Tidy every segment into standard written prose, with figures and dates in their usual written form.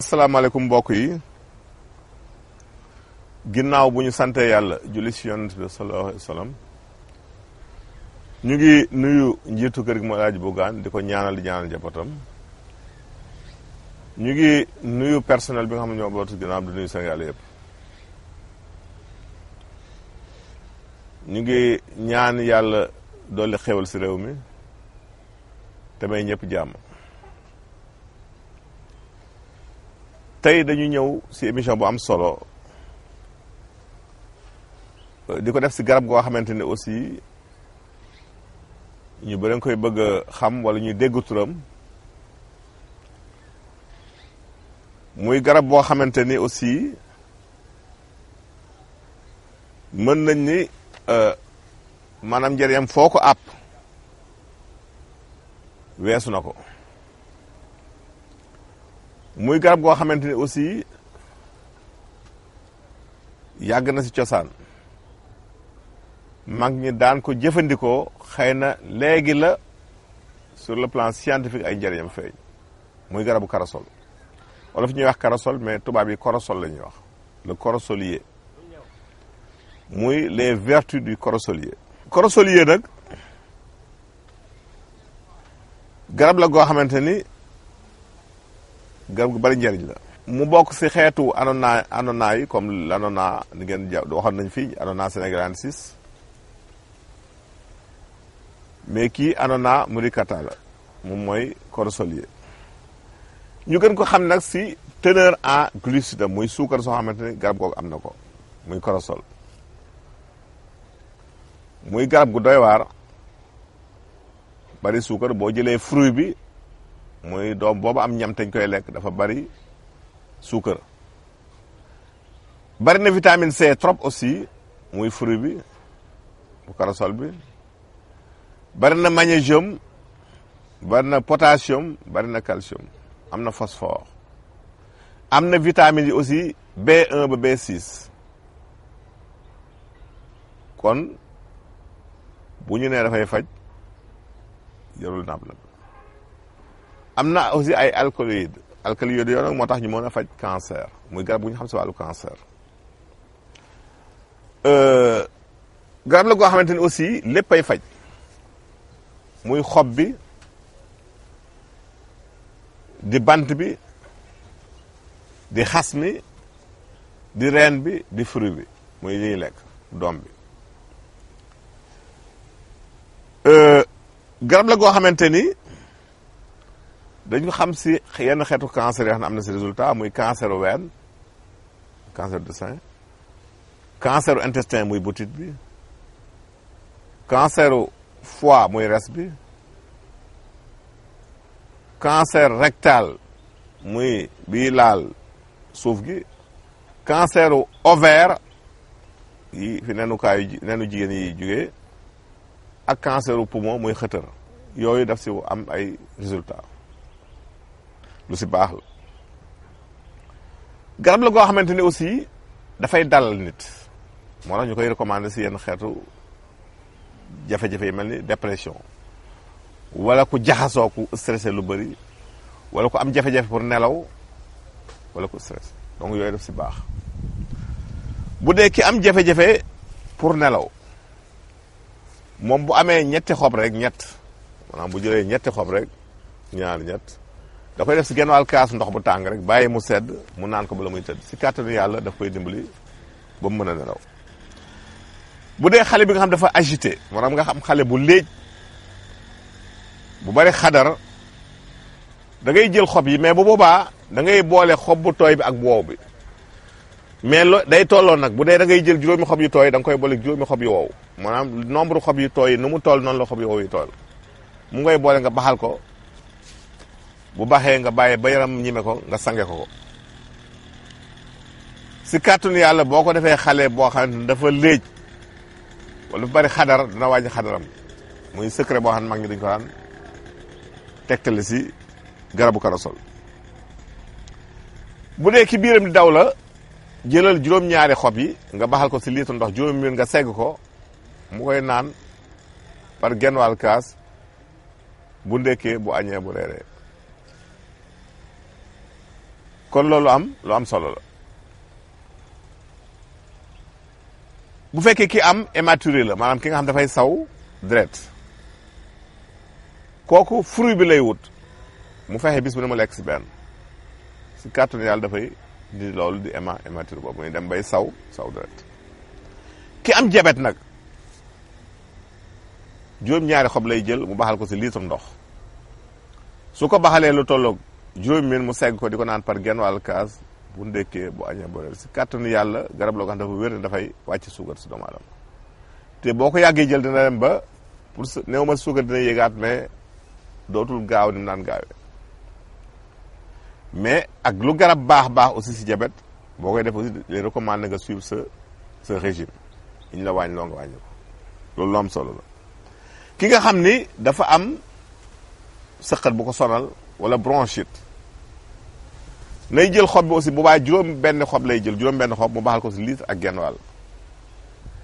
asalaamaaleykum mbokk yi ginnaaw bu ñu sante yàlla julli ci yonent bi sallallahu alayhi wa sallam ñu ngi nuyu njiitu kër gi mooy Alaaji Bougane di ko ñaanal di ñaanal njabootam ñu ngi nuyu personnel bi nga xam ne ñoo bootu ginnaaw di nuyu Sénégal yëpp ñu ngi ñaan yàlla dolli xéwal si réew mi te may ñëpp jàmm. tey dañu ñëw si émission bu am solo di ko def si garab goo xamante ne aussi ñu bëri nga koy bëgg a xam wala ñuy dégg turam muy garab boo xamante ni aussi mën nañ ni maanaam njëriñam foo ko àpp weesu na ko. muy garab goo xamante ni aussi yàgg na ci cosaan mag ñi daan ko jëfandikoo xëy na léegi la sur le plan scientifique ay njëriñam feeñ muy garabu corossol wala fi ñuy wax corossol mais tubaab yi corossol la ñuy wax le corossolier muy les vertus du corossolier. Corossolier nag garab la goo xamante ni garab gu bari njëriñ la. mu bokk ci xeetu anona yi comme l'anona ni ngeen waxoon nañ fii anona sénégalensis mais kii anona muricata la moom mooy corossolier. ñu gën ko xam nag ci teneur en glucides muy suukar soo xamante ni garab googu am na ko muy corossol muy garab gu doy waar bari suukar boo jëlee fruit bi. muy doom boobu am ñam teñ koy lekk dafa bari suukar bari na vitamine C trop aussi muy fruit bi bu corossol bi bari na magnésium bari na potassium bari na calcium am na phosphore am na vitamines yi aussi B1 ba B6 kon bu ñu nee dafay faj jarul napp la. am na aussi ay alcaloïdes yooyu nag moo tax ñu mën a faj cancer muy garab bu ñu xam si wàllu cancer. garab la goo xamante ni aussi léppay faj muy xob bi di bant bi di xas mi di reen bi di fruit bi muy liy lekk doom bi. garab la goo xamante ni dañu xam si yenn xeetu cancer yoo xam ne am na si résultat muy canceru ween cancer du sein canceru intestin muy butit bi canceru foie muy res bi cancer rectal muy bii laal suuf gi canceru ovaire yi fi nenu jigéen yi jugee ak canceru poumon muy xëtër yooyu daf si am ay résultat lu si baax la. garab la goo xamante ni aussi dafay dalal nit moo tax ñu koy recommander si yenn xeetu jafe-jafe yi mel ni dépression wala ku jaxasoo ku stressé lu bëri wala ku am jafe-jafe pour nelaw wala ku stress donc yooyu daf si baax. bu dee ki am jafe-jafe pour nelaw moom bu amee ñetti xob rek maanaam bu jëlee ñetti xob rek ñett da koy def si genn wàll kaas ndox bu tàng rek bàyyi mu sedd mu naan ko bala muy tëdd si kàttanu yàlla daf koy dimbali ba mu mën a nelaw. bu dee xale bi nga xam dafa agité maanaam nga xam xale bu léej bu bari xadar da ngay jël xob yi mais bu boobaa da ngay boole xob bu tooy bi ak bu wow bi mais day tolloo nag bu dee da ngay jël juróomi xob yu tooy da nga koy boole juróomi xob yu wow maanaam nombre xob yu tooy nu mu toll noonu la xob yu wow yu toll mu ngay boole nga baxal ko. bu baaxee nga bàyyi ba yaram ñime ko nga sange ko si kàttanu yàlla boo ko defee xale boo xam ne dafa léej wala dafa bari xadar dina wàññi xadaram muy secret boo xam ne mag ñi dañu ko daan tegtale si garabu corossol. bu dee ki biiram di daw la jëlal juróom-ñaari xob yi nga baxal ko si litre ndox juróomi minute nga segg ko mu koy naan par genn wàll kaas bu ndekkee bu añee bu reeree kon loolu lu am solo la bu fekkee ki am hématurie la maanaam ki nga xam dafay saw deret kooku fruit bi lay wut mu fexe bis bu ne mu lekk si benn si kàttanu yàlla dafay di loolu di hématurie boobu muy dem bay saw deret ki am diabète nag juróom-ñaari xob lay jël mu baxal ko si litre ndox su ko baxalee lu tolloog juróomi min mu segg ko di ko naan par genn wàll kaas bu ndekkee bu añee bu reer si kàttanu yàlla garab la ko xam dafa wér ne dafay wàcc suukar si doomu aadama te boo ko yàggee jël dina dem ba pour néew ma suukar dina yéegaat mais dootul gaaw ni mu naan gaawee mais ak lu garab baax aussi si diabète boo koy def aussi les recommandé nga suivre sa régime ñu la wàññi loo nga wàññi ko loolu lu am solo la ki nga xam ni dafa am sëqat bu ko sonal wala bronchite nay jël xob bi aussi bu baax juróom benn xob lay jël juróom benn xob mu baxal ko si litre ak genn wàll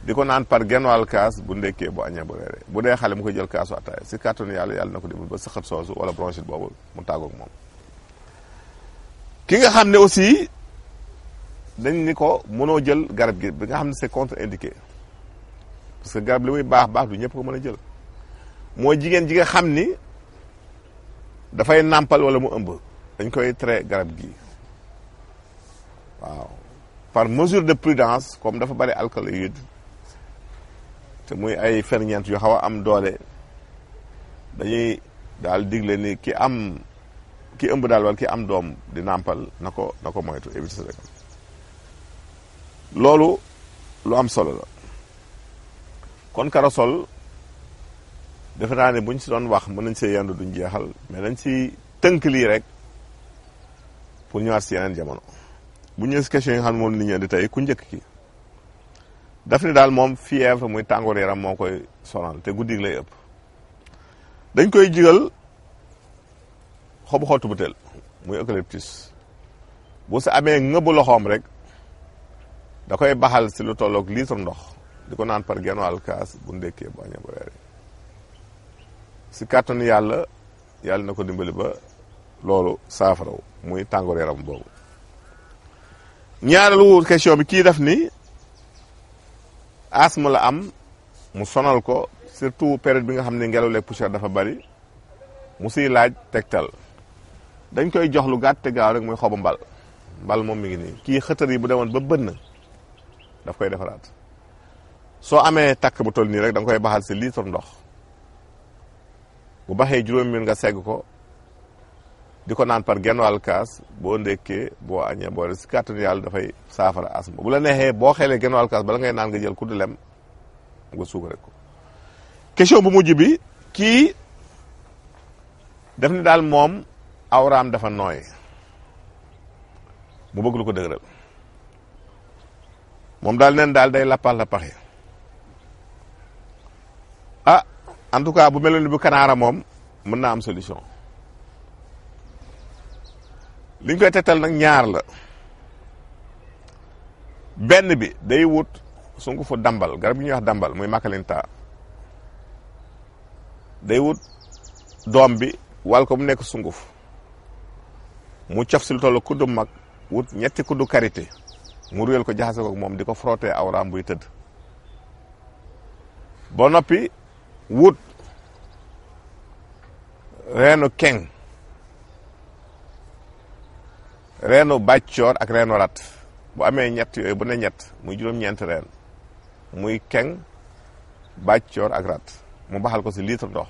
di ko naan par genn wàll kaas bu ndekkee bu añee bu reeree bu dee xale mu koy jël kaasu ataaya si kàttanu yàlla na ko dimbal ba sëqat soosu wala bronchite boobu mu tàggoog moom ki nga xam ne aussi dañ ni ko mënoo jël garab gi bi nga xam ne c'est contre-indiqué parce que garab li muy baax du ñëpp ko mën a jël mooy jigéen ji nga xam ni dafay nàmpal wala mu ëmb dañ koy tere garab gi waaw par mesure de prudence comme dafa bari alcaloïde te muy ay ferñeent yu xaw a am doole dañuy daal digle ni ki ëmb daal wala ki am doom di nàmpal na ko moytu éviter sa rek loolu lu am solo la kon karosol defe naa ne buñ si doon wax mën nañ see yendu duñ jeexal mais dañ si tënk lii rek pour ñëwaat si yeneen jamono bu ñëwee si question yi nga xam ne moom nit ñi indi tey ku njëkk ki daf ni daal moom fièvre muy tàngoor yaram moo koy sonal te guddi lay ëpp dañ koy jigal xobu xottu butéel muy eucalyptus bu sa amee ngëbu loxoom rek da koy baxal si lu tolloog litre ndox di ko naan par genn wàll kaas bu ndekkee bu añee bu reeree si kàttanu yàlla na ko dimbali ba loolu saafaraw muy tàngoor yaram boobu ñaareelu question bi kii def ni asthme la am mu sonal ko surtout période bi nga xam ne ngelaw leeg poussière dafa bari mu siy laaj tegtal dañ koy jox lu gàtt te gaaw rek muy xobu mbal moom mi ngi nii kii xëtër yi bu demoon ba bënn daf koy defaraat soo amee takk bu toll nii rek da nga koy baxal si litre ndox bu baxee juróomi min nga segg ko di ko naan par genn wàll kaas boo ndekkee boo añee boo si kàttanu yàlla dafay saafara asma bu la neexee boo xeelee genn wàll kaas bala ngay naan nga jël kuddu lem nga suukar rek ko question bu mujj bi kii def ni daal moom awraam dafa nooy mu bëgg lu ko dëgëral moom daal neen daal day lappaxi en tout cas bu meloon ni bu kanaara moom mën naa am solution li ñu koy tegtal nag ñaar la benn bi day wut sungufu dambal garab gi ñuy wax dambal muy makalinta day wut doom bi wal ko mu nekk sunguf mu cof si lu toll kuddu mag wut ñetti kuddu karité mu ruyal ko jaxase ko moom di ko frotter awraam buy tëdd ba noppi wut reenu keng reenu bàccoor ak reenu rat bu amee ñett yooyu bu ne ñett muy juróom-ñeenti reen muy keng bàccoor ak rat mu baxal ko si litre ndox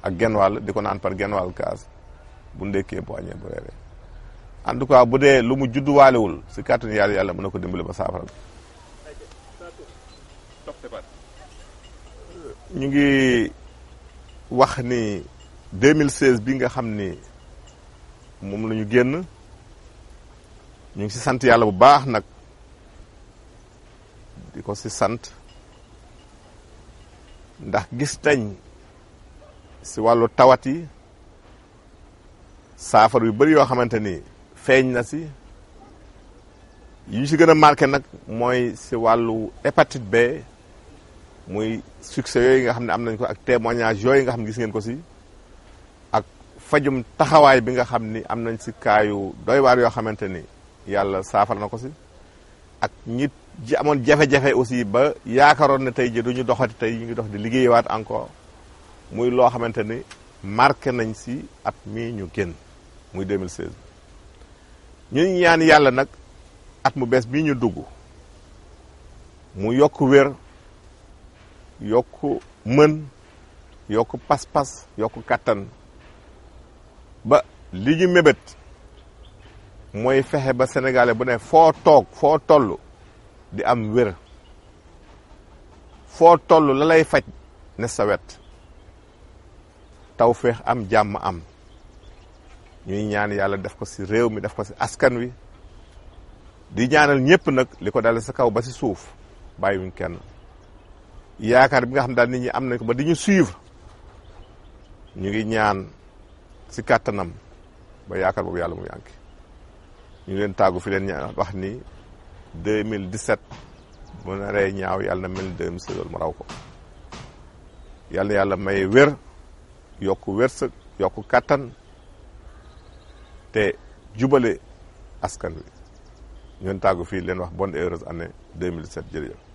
ak genn wàll di ko naan par genn wàll kaas bu ndekkee bu añee bu reeree en tout cas bu dee lu mu judduwaalewul si kàttanu yàlla mën na ko dimbali ba saafara ñu ngi wax ni 2016 bi nga xam ni moom la ñu génn ñu ngi si sant yàlla bu baax nag di ko si sant ndax gis nañ si wàllu tawat yi saafara yu bëri yoo xamante ni feeñ na si yu si gën a marqué nag mooy si wàllu hépatite B muy succès yooyu nga xam ne am nañ ko ak témoignage yooyu nga xam ne gis ngeen ko si ak fajum taxawaay bi nga xam ni am nañ si kaayu doy waar yoo xamante ni yàlla saafara na ko si ak ñi amoon jafe-jafe aussi ba yaakaaroon ne tey ji duñu doxati tey ñu ngi dox di liggéeyawaat encore muy loo xamante ni marqué nañ si at mii ñu génn muy 2016 ñu ñaan yàlla nag at mu bees bii ñu dugg mu yokk wér yokk mën yokk pas-pas yokk kattan ba li ñu mébét mooy fexe ba sénégalais bu ne foo toog foo toll di am wér foo toll la lay faj ne sa wet tawfeex am jàmm am ñuy ñaan yàlla def ko ci réew mi def ko ci askan wi di ñaanal ñëpp nag li ko dale sa kaw ba ci suuf bàyyiwuñ kenn yaakaar bi nga xam daal nit ñi am nañ ko ba di ñu suivre ñu ngi ñaan ci kàttanam ba yaakaar boobu yàlla mu yànki ñu leen tàggu fi leen ñaan wax ni 2017 bu naree ñaaw yàlla na mel ni 2016 mu raw ko yàlla na yàlla may wér yokku wërsëg yokku kàttan te jubale askan wi ñu leen tàggu fii leen wax bonne et heureuse année 2017 jërëjëf